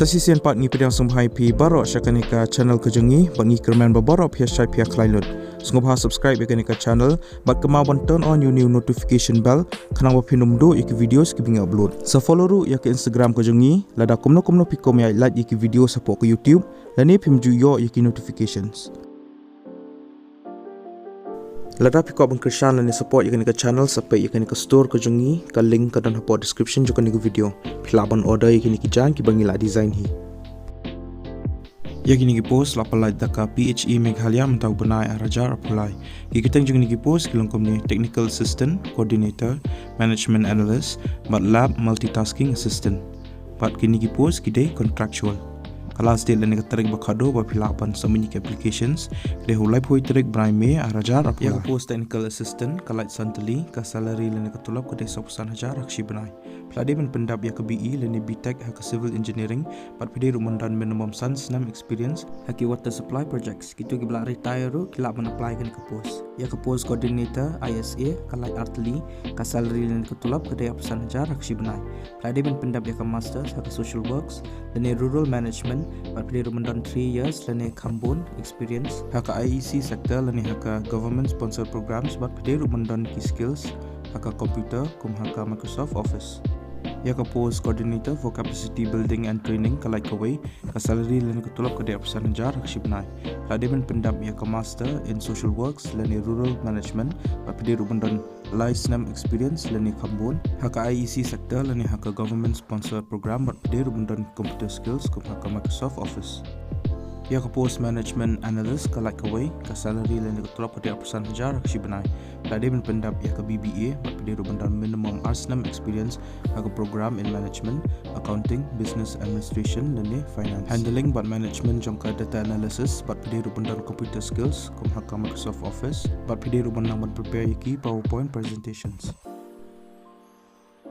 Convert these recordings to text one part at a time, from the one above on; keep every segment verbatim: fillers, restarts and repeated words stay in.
Te shisien pat ngi pdiang sngewbha ïa phi baroh sha kane ka channel ka jong ngi, bad ngi kyrmen ba baroh phi ïa shait phi ïa khlaiñ lut. Sngewbha subscribe ïa kane ka channel, bad kynmaw ban turn on ïa une u notification bell, khnang ba phin ym duh ïa ki videos kiba ngi upload. Sa follow ruh ïa ka Instagram ka jong ngi, lada kumno kumno phi kwah ban ïa like ïa ki videos hapoh ka YouTube, lane phim ju ïoh ïa ki notifications. Lada phi kwah ban kyrshan lane support ïa kane ka channel, sa peit ïa kane ka store ka jong ngi, ka link ka don hapoh description jong kane ka video. Phi lah ban order ïa kine ki jaiñ kiba ngi la design hi. Ïa kine ki post la pyllait da ka P H E Meghalaya mynta u bnai ar hajar arphew lai. Ki kyrteng jong kine ki post ki long kumne: Technical Assistant, Coordinator, Management Analyst, bad Lab Multitasking Assistant. Bad kine ki post ki dei contractual. Ka last date lane ka tarik ba khadduh ba phi lah ban submit ïa ki applications ka dei ha u laiphew tarik bnai May ar hajar arphew lai. Ïa ka post Technical Assistant ka lait san tylli, ka salary lane ka tulop ka dei sawphew san hajar ha ka shi bnai. Phi lah dei ban pyndap ïa ka B E lane B Tech ha ka Civil Engineering, bad phi dei ruh ban don minimum san snem experience ha ki water supply projects. Kito kiba la retire ruh ki lah ban apply ïa kane ka post. Ïa ka post Coordinator I S A ka lait ar tylli, ka salary lane ka tulop ka dei arphew san hajar ha ka shi bnai. Phi lah dei ban pyndap ïa ka Masters ha ka Social Works lane Rural Management, bad phi dei ruh ban don three years lane kham bun experience ha ka I E C sector lane ha ka government sponsored programs, bad phi dei ruh ban don ki skills ha ka computer kum ha ka Microsoft Office. Ïa ka post Coordinator for Capacity Building and Training ka lait kawei, ka salary lane ka tulop ka dei arphew san hajar ha ka shi bnai. Phi lah dei ban pyndap ïa ka Master in Social Works lane Rural Management, bad phi dei ruh ban don lai snem experience lane kham bun ha ka I E C sector lane ha ka government sponsored program, bad phi dei ruh ban don computer skills kum ha ka Microsoft Office. Ïa ka post Management Analyst ka lait kawei, ka salary lane ka tulop ka dei arphew san hajar ha ka shi bnai. Phi lah dei ban pyndap ïa ka B B A, bad phi dei ruh ban don minimum ar snem experience ha ka program in management, accounting, business administration lane finance, handling bad management jong ka data analysis, bad phi dei ruh ban don computer skills kum ha ka Microsoft Office, bad phi dei ruh ban nang ban prepare ïa ki PowerPoint presentations.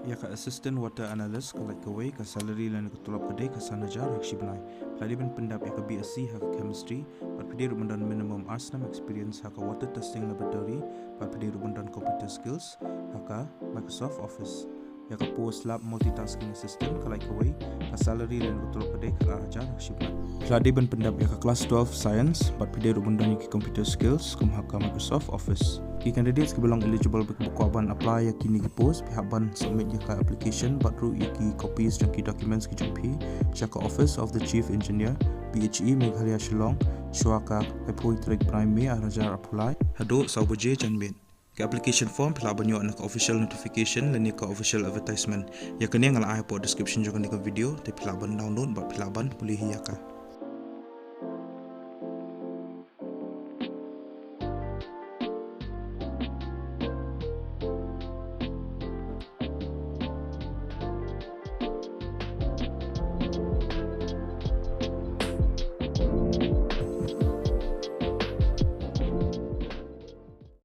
Ïa ka Assistant Water Analyst ka lait kawei, ka salary lane ka tulop ka dei ka san hajar ha ka shi bnai. Phi lah dei ban pyndap ïa ka B S c ha ka Chemistry, bad phi dei ruh ban don minimum ar snem experience ha ka water testing laboratory, bad phi dei ruh ban don computer skills ha ka Microsoft Office. Ïa ka post Lab Multitasking Assistant ka lait kawei, ka salary lane ka tulop ka dei khatar hajar ha ka shi bnai. Phi lah dei ban pyndap ïa ka Class twelve Science, bad phi dei ruh ban don ïa ki computer skills kum ha ka Microsoft Office. Ki candidates kiba long eligible ba kwah ban apply ïa kine ki post, phi hap ban submit ïa ka application bad ruh ïa ki copies jong ki documents ki jong phi sha ka Office of the Chief Engineer, P H E Meghalaya Shillong, shuwa ka laiphew tarik bnai May ar hajar arphew lai, haduh saw baje janmiet. Ka application form phi lah ban ïoh na ka official notification lane ka official advertisement. Ïa kane nga la ai hapoh description jong kane ka video, te phi lah ban download bad phi lah ban pule hi ïa ka.